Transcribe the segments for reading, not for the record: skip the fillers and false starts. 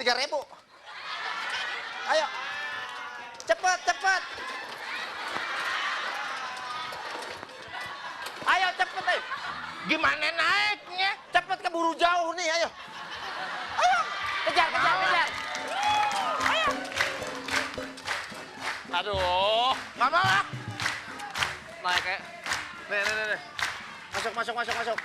3.000. Ayo. Cepet, cepet. Ayo cepet, ayo. Gimana naiknya? Cepet, keburu jauh nih, ayo. Ayo. Kejar, kejar, kejar. Ayo. Aduh, Nggak mau ah. naik kayak. Nih. Masuk, masuk, masuk, masuk.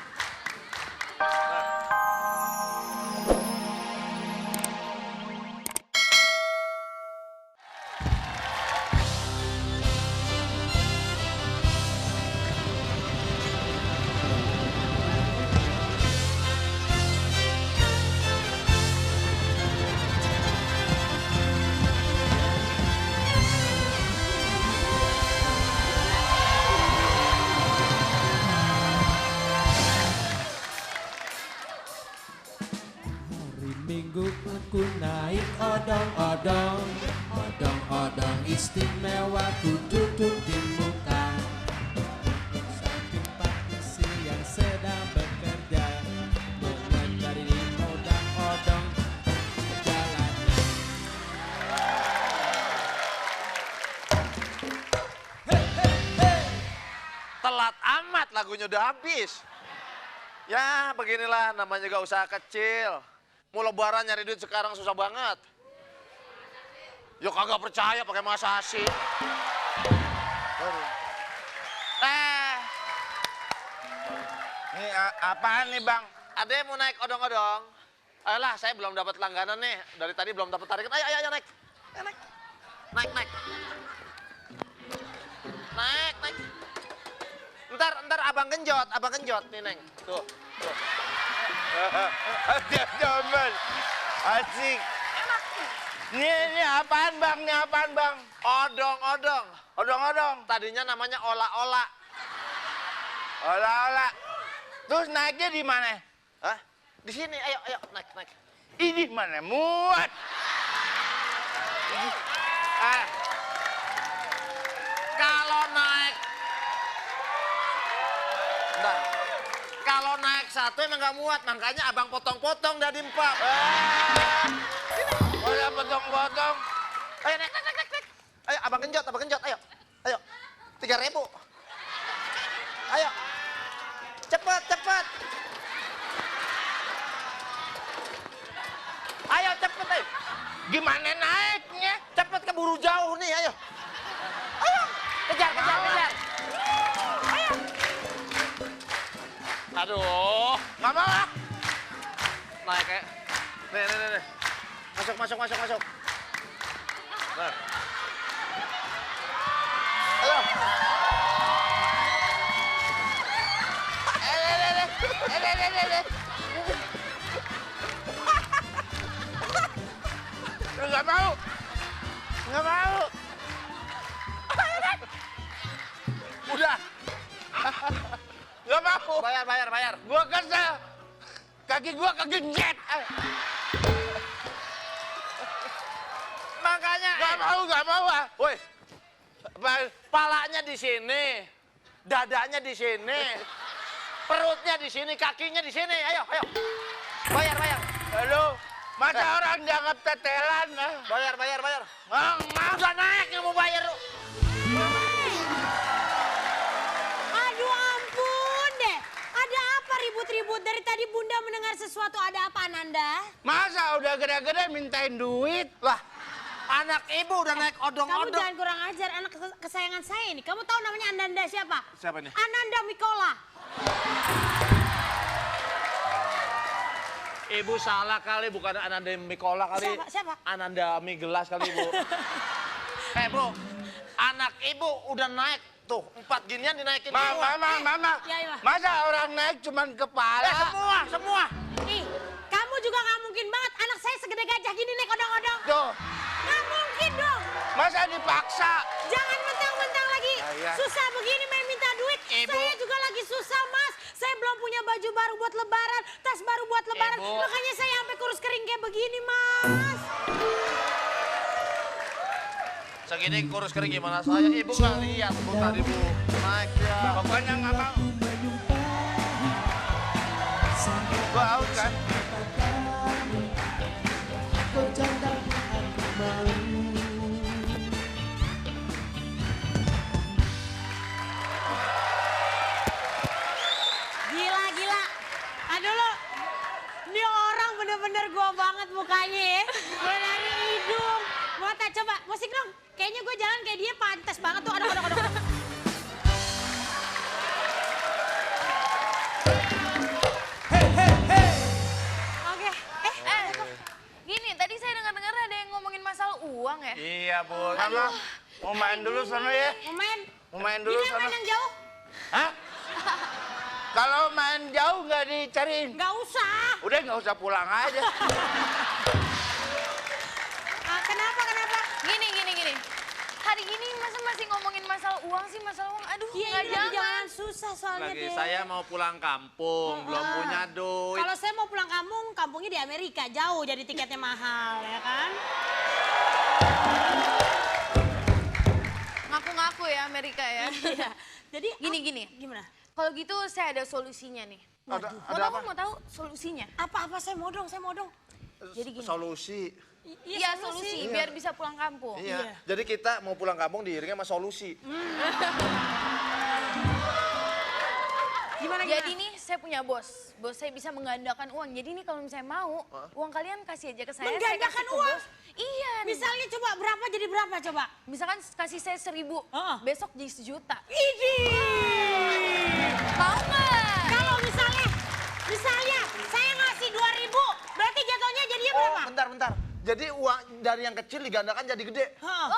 Minggu aku naik odong-odong, odong-odong istimewa ku duduk di muka. Samping praktisi yang sedang bekerja, mengendari di odong-odong jalanan. Telat amat, lagunya udah habis. Ya, beginilah namanya juga usaha kecil. Mau lebaran nyari duit sekarang susah banget. Yo kagak percaya pakai masa sih. Ini apaan nih bang? Ada yang mau naik odong-odong? Ayolah, saya belum dapat langganan nih. Dari tadi belum dapat tarikan. Ayo, naik. Ayo, naik. Naik. Naik. Ntar abang genjot nih, Neng. Tuh. Teman, asik. Ini apaan bang? Ini apaan bang? Odong-odong. Odong-odong. Tadinya namanya ola-ola. Olah-olah. Terus naiknya di mana? Hah? Di sini, ayo, naik. Ini mana muat? Kalau naik... Bentar. Kalau naik satu emang nggak muat, makanya abang potong-potong dari 4. Udah potong-potong. Ayo, naik. Ayo, abang genjot, ayo. 3.000. Ayo. Cepet. Ayo, cepet, ayo. Gimana naiknya? Cepet, keburu jauh nih, ayo. Ayo. Kejar. Ayo. Aduh, Nggak mau ah. naik kayak. Nih. Masuk. Nah. Ayo. Nggak mau. Udah. Nggak mau. Bayar. Gua kesel. Kaki gua kegenjet. Makanya. Nggak mau ah. Woi. Palanya di sini. Dadanya di sini. Perutnya di sini, kakinya di sini. Ayo. Bayar. Halo. Masa orang dianggap tetelan? Bayar. Udah naik yang mau bayar lu. Aduh ampun deh. Ada apa ribut-ribut? Dari tadi Bunda mendengar sesuatu. Ada apa Ananda? Masa udah gede-gede mintain duit? Lah, anak ibu udah naik Kamu odong-odong. jangan kurang ajar. Anak kesayangan saya ini. Kamu tahu namanya Ananda siapa? Siapa nih? Ananda Mikola. Ibu salah kali, bukan Ananda Mikola kali. Siapa? Ananda mie gelas kali, Bu. Bu, anak ibu udah naik. Tuh, 4 ginian dinaikin semua. Mama. Ya. Masa orang naik cuman kepala? Semua. Ih, kamu juga nggak mungkin banget. Anak saya segede gajah gini naik odong-odong. Tuh, Nggak mungkin dong. masa dipaksa? Jangan mentang-mentang lagi Ya. susah begini main minta duit. Ibu. Saya juga lagi susah, Mas. Saya belum punya baju baru buat lebaran, tas baru buat lebaran. Ibu. Makanya saya sampai kurus kering kayak begini, Mas. Segini kurus kering gimana saya? Ibu nggak lihat, Bu, tadi, Bu. Naik ya. Pokoknya nggak mau. Gua out kan? bener gua banget mukanya ya. Mulai dari hidung, mata. Coba musik dong. Kayaknya gue jalan kayak dia pantas banget tuh. Aduh. Oke. Gini, tadi saya dengar-dengar ada yang ngomongin masalah uang ya. Iya, Bu. Sama. Mau main dulu sana ya? Mau main dulu Gini sana. main yang jauh? Hah? Kalau main jauh nggak dicariin? Nggak usah. Udah nggak usah pulang aja. Kenapa? Gini. Hari gini masa masih ngomongin masalah uang sih, masalah uang. Aduh, Iya, nggak ini lagi jangan. jalan susah soalnya Lagi deh. saya mau pulang kampung, belum punya duit. Kalau saya mau pulang kampung, kampungnya di Amerika, jauh jadi tiketnya mahal, ya kan? Ngaku-ngaku ya Amerika ya. Iya. Jadi Gini. Gimana? Kalau gitu saya ada solusinya nih. Mau tahu solusinya? Apa saya mau dong. Jadi gini. Solusi. Iya, solusi biar bisa pulang kampung. Iya. Jadi kita mau pulang kampung diiringnya sama solusi. Gimana? Jadi nih saya punya bos. Bos saya bisa menggandakan uang. Jadi nih kalau misalnya mau, uang kalian kasih aja ke saya. saya Menggandakan kasih ke uang? bos. Iya. nih. Misalnya coba berapa jadi berapa coba? Misalkan kasih saya 1.000, besok jadi 1.000.000. Idih! Mau nggak? Kalau misalnya saya ngasih 2.000, berarti jatuhnya jadinya Oh, berapa? bentar. Jadi uang dari yang kecil digandakan jadi gede. Oh.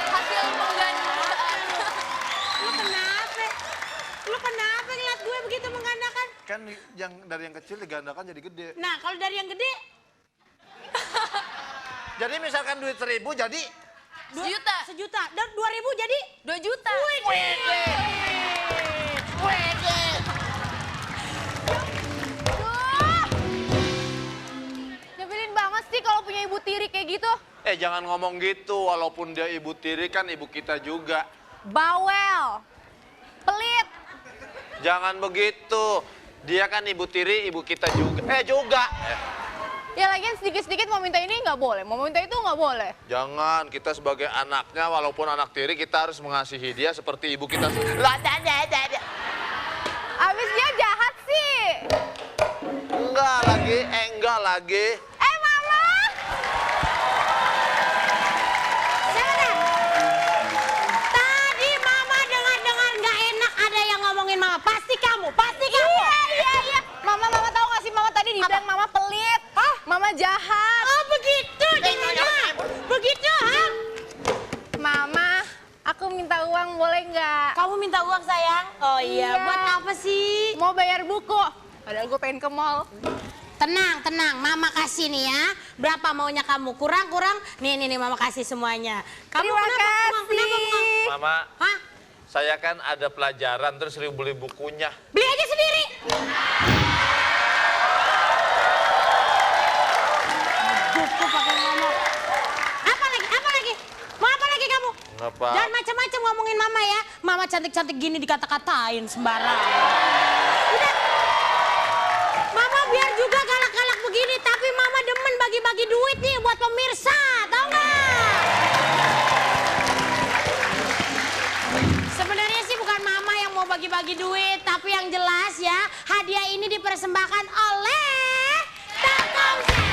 Hasil penggandaan. Lu kenapa ngeliat gue begitu menggandakan? Kan yang dari yang kecil digandakan jadi gede. Nah, kalau dari yang gede, Jadi misalkan duit 1.000 jadi 1.000.000. Dan 2.000 jadi 2 juta. Nyebelin banget sih kalau punya ibu tiri kayak gitu. jangan ngomong gitu, walaupun dia ibu tiri kan ibu kita juga. Bawel. Pelit. Jangan begitu. Dia kan ibu tiri, ibu kita juga. Juga. Ya lagian sedikit-sedikit mau minta ini nggak boleh, mau minta itu nggak boleh. Jangan, kita sebagai anaknya walaupun anak tiri kita harus mengasihi dia seperti ibu kita. Abis dia jahat sih. Enggak lagi. Mama! tadi mama dengar nggak enak ada yang ngomongin mama. Pasti kamu. Iya. Mama tahu nggak sih mama tadi dibilang mama pelit. Mama jahat. Oh begitu jadinya. Begitu, Mama, aku minta uang boleh nggak? Kamu minta uang sayang? Oh iya. Iya. Buat apa sih? Mau bayar buku. Padahal gue pengen ke mall. Tenang, mama kasih nih ya. Berapa maunya kamu? Kurang? Nih, mama kasih semuanya. Kamu Terima kasih. Mama, Hah? saya kan ada pelajaran terus beli bukunya. Beli aja sendiri. Buku pakai ngomong. Apa lagi? Mau apa lagi kamu? Ngapa? Jangan macam-macam ngomongin mama ya. Mama cantik-cantik gini dikata-katain sembarang. Udah. Mama biar juga galak-galak begini, tapi mama demen bagi-bagi duit nih buat pemirsa, tau nggak? Sebenarnya sih bukan mama yang mau bagi-bagi duit, tapi yang jelas ya, hadiah ini dipersembahkan oleh Telkomsel.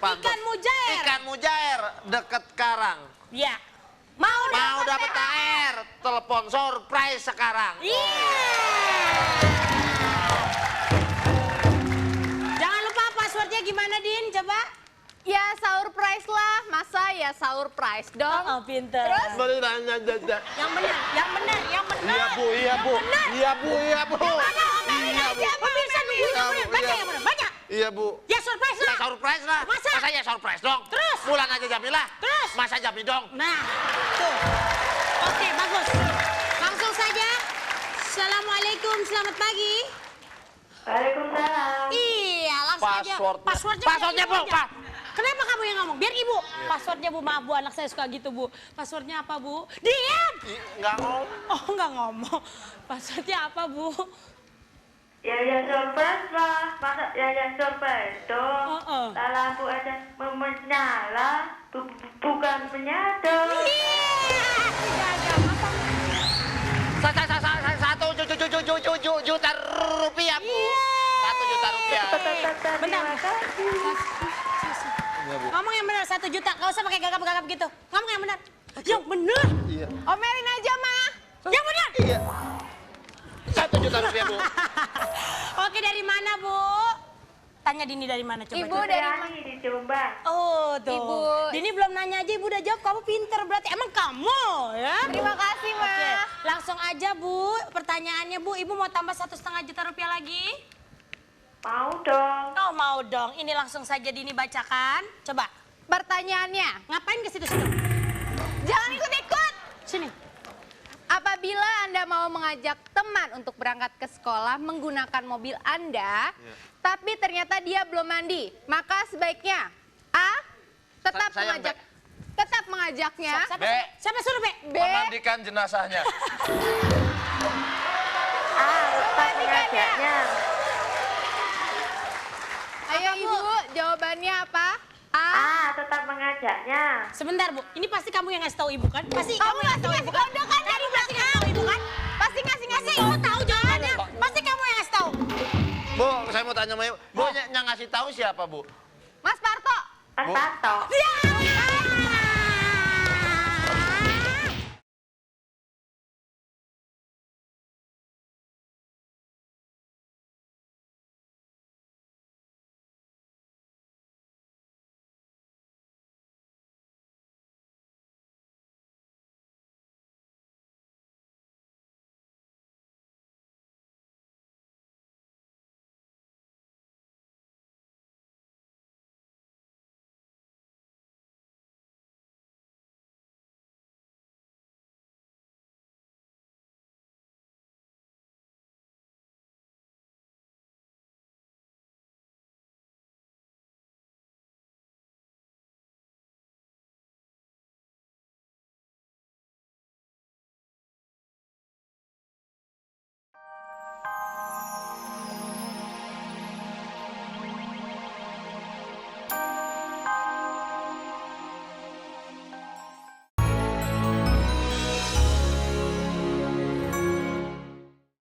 Pantun. Ikan mujair. Ikan mujair deket karang. Ya. Mau Dapat air, telepon surprise sekarang. Iya. Jangan lupa passwordnya gimana, Din? Coba. Ya sahur price lah, masa ya sahur price dong. Oh, pinter. Terus? Yang benar. Iya bu. Iya bu. Pemirsa nunggu yang benar. Baca yang benar. Baca. Iya bu. Ya surprise lah. Surprise lah. Masa? ya surprise dong? Terus? Bulan aja Jamilah. Terus? Masa Jami dong? Nah, tuh. Oke, bagus. Langsung saja. Assalamualaikum, selamat pagi. Waalaikumsalam. Iya, langsung aja. Passwordnya bu. aja. Kenapa kamu yang ngomong? Biar ibu. Passwordnya bu, maaf bu, anak saya suka gitu bu. Passwordnya apa bu? Diam! Nggak ngomong. Oh, nggak ngomong. Passwordnya apa bu? Ya surprise lah, masa ya surprise dong. Lah lampu aja menyala, bukan penyadar. Juta rupiah, Bu. 1 juta rupiah. Bentar. Ngomong yang benar 1 juta, nggak usah pakai gagap-gagap gitu. Ngomong yang benar. Yang benar. Iya. Omelin aja, Ma. Yang benar. Iya. 1 juta rupiah, Bu. Oke, dari mana, Bu? Tanya Dini dari mana coba. Ibu coba. dari mana? Ini di Jombang. Oh, tuh. Ibu. Dini belum nanya aja Ibu udah jawab. Kamu pinter berarti. Emang kamu ya? Terima kasih, Ma. Oke, langsung aja Bu. Pertanyaannya Bu, Ibu mau tambah 1,5 juta rupiah lagi? Mau dong. Oh, mau dong. Ini langsung saja Dini bacakan. Coba. Pertanyaannya, Ngapain ke situ-situ? jangan ikut-ikut. Sini. Apabila Anda mau mengajak teman untuk berangkat ke sekolah menggunakan mobil Anda, tapi ternyata dia belum mandi, maka sebaiknya A. Tetap Saya mengajak, tetap mengajaknya. Siapa suruh, Be? B. Memandikan jenazahnya. Tetap mengajaknya. Ayo Ibu, jawabannya apa? A. Tetap mengajaknya. Sebentar, Bu. Ini pasti kamu yang ngasih tahu Ibu kan? Pasti Kamu kamu yang pasti ngasih tahu ngasih Ibu kan? kode kan dari Kamu pasti ngasih tahu Ibu kan? Pasti ngasih-ngasih. Ibu tahu jawabannya. Pasti kamu yang ngasih tahu. Bu, saya mau tanya sama Ibu. Bu, yang ngasih tahu siapa, Bu? Mas Parto. Mas Parto. Ya!